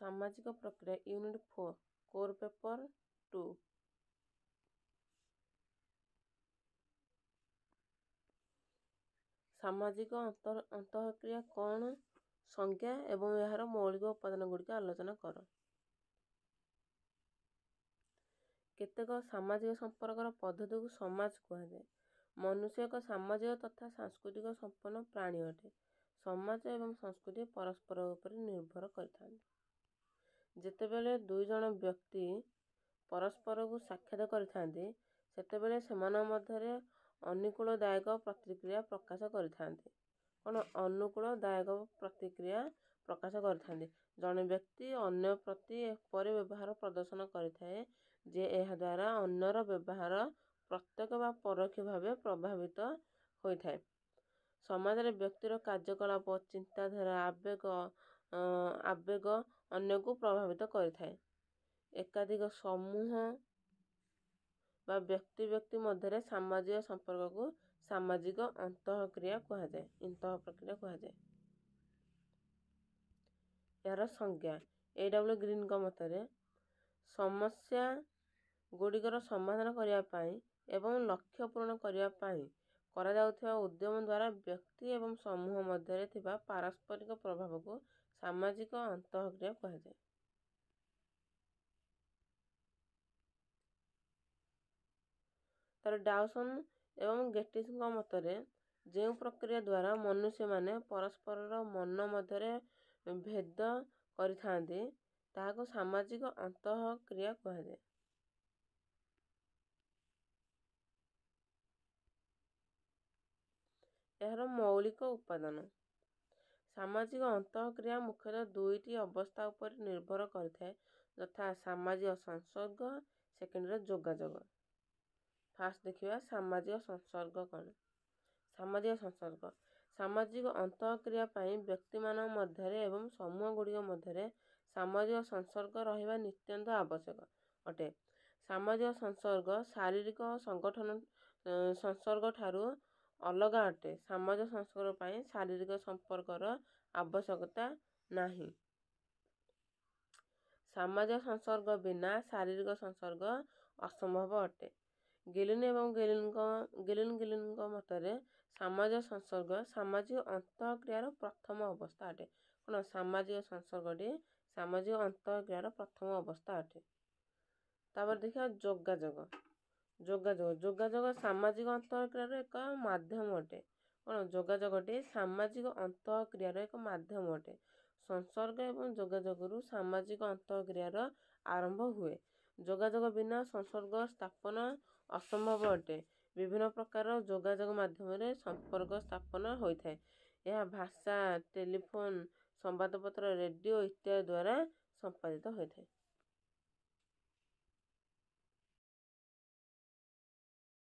ସାମାଜିକ ପ୍ରକ୍ରିୟା, unit 4, core paper 2। ସାମାଜିକ ଅନ୍ତଃକ୍ରିୟା କ'ଣ, ସଂଜ୍ଞା ଏବଂ ଏହାର ମୌଳିକ ଉପାଦାନ ଗୁଡ଼ିକ ଆଲୋଚନା କର। କେତେକ ସାମାଜିକ ସମ୍ପର୍କର ପଦ୍ଧତିକୁ ସମାଜ କୁହାଯାଏ। ମନୁଷ୍ୟ ଏକ ସାମାଜିକ ତଥା ସାଂସ୍କୃତିକ ସମ୍ପନ୍ନ ପ୍ରାଣୀ ଅଟେ। ସମାଜ ଏବଂ ସଂସ୍କୃତି ପରସ୍ପର ଉପରେ ନିର୍ଭର କରିଥାନ୍ତି। ଯେତେବେଳେ ଦୁଇ ଜଣ ବ୍ୟକ୍ତି ପରସ୍ପରକୁ ସାକ୍ଷାତ କରିଥାନ୍ତି, ସେତେବେଳେ ସେମାନଙ୍କ ମଧ୍ୟରେ ଅନୁକୂଳଦାୟକ ପ୍ରତିକ୍ରିୟା ପ୍ରକାଶ କରିଥାନ୍ତି। କ'ଣ? ଅନୁକୂଳଦାୟକ ପ୍ରତିକ୍ରିୟା ପ୍ରକାଶ କରିଥାନ୍ତି। ଜଣେ ବ୍ୟକ୍ତି ଅନ୍ୟ ପ୍ରତି ଏପରି ବ୍ୟବହାର ପ୍ରଦର୍ଶନ କରିଥାଏ ଯେ ଏହାଦ୍ୱାରା ଅନ୍ୟର ବ୍ୟବହାର ପ୍ରତ୍ୟକ୍ଷ ବା ପରୋକ୍ଷ ଭାବେ ପ୍ରଭାବିତ ହୋଇଥାଏ। ସମାଜରେ ବ୍ୟକ୍ତିର କାର୍ଯ୍ୟକଳାପ, ଚିନ୍ତାଧାରା, ଆବେଗ ଅନ୍ୟକୁ ପ୍ରଭାବିତ କରିଥାଏ। ଏକାଧିକ ସମୂହ ବା ବ୍ୟକ୍ତି ବ୍ୟକ୍ତି ମଧ୍ୟରେ ସାମାଜିକ ସମ୍ପର୍କକୁ ସାମାଜିକ ଅନ୍ତଃକ୍ରିୟା କୁହାଯାଏ, ଅନ୍ତଃ ପ୍ରକ୍ରିୟା କୁହାଯାଏ। ଏହାର ସଂଜ୍ଞା, ଏ ଡବ୍ଲ୍ୟୁ ଗ୍ରୀନଙ୍କ ମତରେ ସମସ୍ୟା ଗୁଡ଼ିକର ସମାଧାନ କରିବା ପାଇଁ ଏବଂ ଲକ୍ଷ୍ୟ ପୂରଣ କରିବା ପାଇଁ କରାଯାଉଥିବା ଉଦ୍ୟମ ଦ୍ୱାରା ବ୍ୟକ୍ତି ଏବଂ ସମୂହ ମଧ୍ୟରେ ଥିବା ପାରସ୍ପରିକ ପ୍ରଭାବକୁ ସାମାଜିକ ଅନ୍ତଃକ୍ରିୟା କୁହାଯାଏ। ତାର ଡାଉସନ୍ ଏବଂ ଗେଟିସ୍ଙ୍କ ମତରେ ଯେଉଁ ପ୍ରକ୍ରିୟା ଦ୍ୱାରା ମନୁଷ୍ୟମାନେ ପରସ୍ପରର ମନ ମଧ୍ୟରେ ଭେଦ କରିଥାନ୍ତି, ତାହାକୁ ସାମାଜିକ ଅନ୍ତଃକ୍ରିୟା କୁହାଯାଏ। ଏହାର ମୌଳିକ ଉପାଦାନ। ସାମାଜିକ ଅନ୍ତଃକ୍ରିୟା ମୁଖ୍ୟତଃ ଦୁଇଟି ଅବସ୍ଥା ଉପରେ ନିର୍ଭର କରିଥାଏ, ଯଥା ସାମାଜିକ ସଂସର୍ଗ, ସେକେଣ୍ଡରେ ଯୋଗାଯୋଗ। ଫାଷ୍ଟ ଦେଖିବା ସାମାଜିକ ସଂସର୍ଗ କ'ଣ। ସାମାଜିକ ସଂସର୍ଗ। ସାମାଜିକ ଅନ୍ତଃକ୍ରିୟା ପାଇଁ ବ୍ୟକ୍ତିମାନଙ୍କ ମଧ୍ୟରେ ଏବଂ ସମୂହ ଗୁଡ଼ିକ ମଧ୍ୟରେ ସାମାଜିକ ସଂସର୍ଗ ରହିବା ନିତ୍ୟାନ୍ତ ଆବଶ୍ୟକ ଅଟେ। ସାମାଜିକ ସଂସର୍ଗ ଶାରୀରିକ ସଂଗଠନ ସଂସର୍ଗ ଠାରୁ ଅଲଗା ଅଟେ। ସାମାଜିକ ସଂସର୍ଗ ପାଇଁ ଶାରୀରିକ ସମ୍ପର୍କର ଆବଶ୍ୟକତା ନାହିଁ। ସାମାଜିକ ସଂସର୍ଗ ବିନା ଶାରୀରିକ ସଂସର୍ଗ ଅସମ୍ଭବ ଅଟେ। ଗିଲିନ୍ ଏବଂ ଗିଲିନ୍ଙ୍କ ମତରେ ସାମାଜିକ ସଂସର୍ଗ ସାମାଜିକ ଅନ୍ତଃକ୍ରିୟାର ପ୍ରଥମ ଅବସ୍ଥା ଅଟେ। କ'ଣ? ସାମାଜିକ ସଂସର୍ଗଟି ସାମାଜିକ ଅନ୍ତଃକ୍ରିୟାର ପ୍ରଥମ ଅବସ୍ଥା ଅଟେ। ତାପରେ ଦେଖିବା ଯୋଗାଯୋଗ। ଯୋଗାଯୋଗ ସାମାଜିକ ଅନ୍ତଃକ୍ରିୟାର ଏକ ମାଧ୍ୟମ ଅଟେ। କ'ଣ? ଯୋଗାଯୋଗଟି ସାମାଜିକ ଅନ୍ତଃକ୍ରିୟାର ଏକ ମାଧ୍ୟମ ଅଟେ। ସଂସର୍ଗ ଏବଂ ଯୋଗାଯୋଗରୁ ସାମାଜିକ ଅନ୍ତଃକ୍ରିୟାର ଆରମ୍ଭ ହୁଏ। ଯୋଗାଯୋଗ ବିନା ସଂସର୍ଗ ସ୍ଥାପନ ଅସମ୍ଭବ ଅଟେ। ବିଭିନ୍ନ ପ୍ରକାର ଯୋଗାଯୋଗ ମାଧ୍ୟମରେ ସମ୍ପର୍କ ସ୍ଥାପନ ହୋଇଥାଏ। ଏହା ଭାଷା, ଟେଲିଫୋନ୍, ସମ୍ବାଦପତ୍ର, ରେଡ଼ିଓ ଇତ୍ୟାଦି ଦ୍ୱାରା ସମ୍ପାଦିତ ହୋଇଥାଏ।